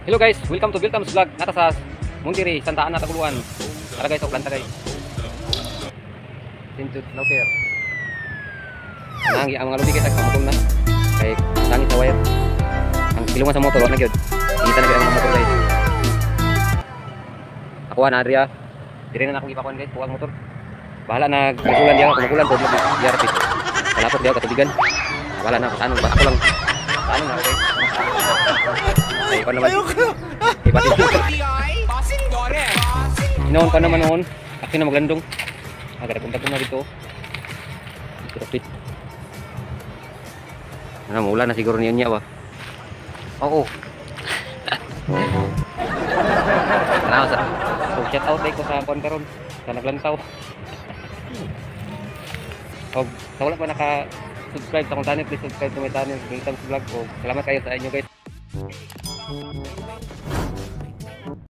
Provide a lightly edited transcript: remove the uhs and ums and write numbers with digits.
Hello guys, welcome to Biltams Vlog. Nata sa Monterey, Santa Ana, Taguluan. Tara guys, planta guys. St. Jude Slaughter. Nang ang mga lubi guys, kamutol na. Kay sangit sa wire. Ang silungan sa motor, wala na gyud. Ingita na gyud ang mga motor guys. Ako na Adria. Dire na akong ipakuan guys, kuwang motor. Bahala na kumukulan diya, kumukulan po diya rapid. Kalapot diya katubigan. Bahala na ako sa ano, ako lang. Sa ano na ako guys. Ay, pa naman. Iba din. Noon pa naman noon. Ako na maglandong. Agad punta ko na dito. Dito. Ano, mula na siguro niya niya ba? Oo. Tanaw sa. So, shout out ko sa kuan karon sa naglantaw. Og sa wala pa naka subscribe sa akong channel, please subscribe to my channel, Biltams Vlog. Og salamat kayo sa inyo guys.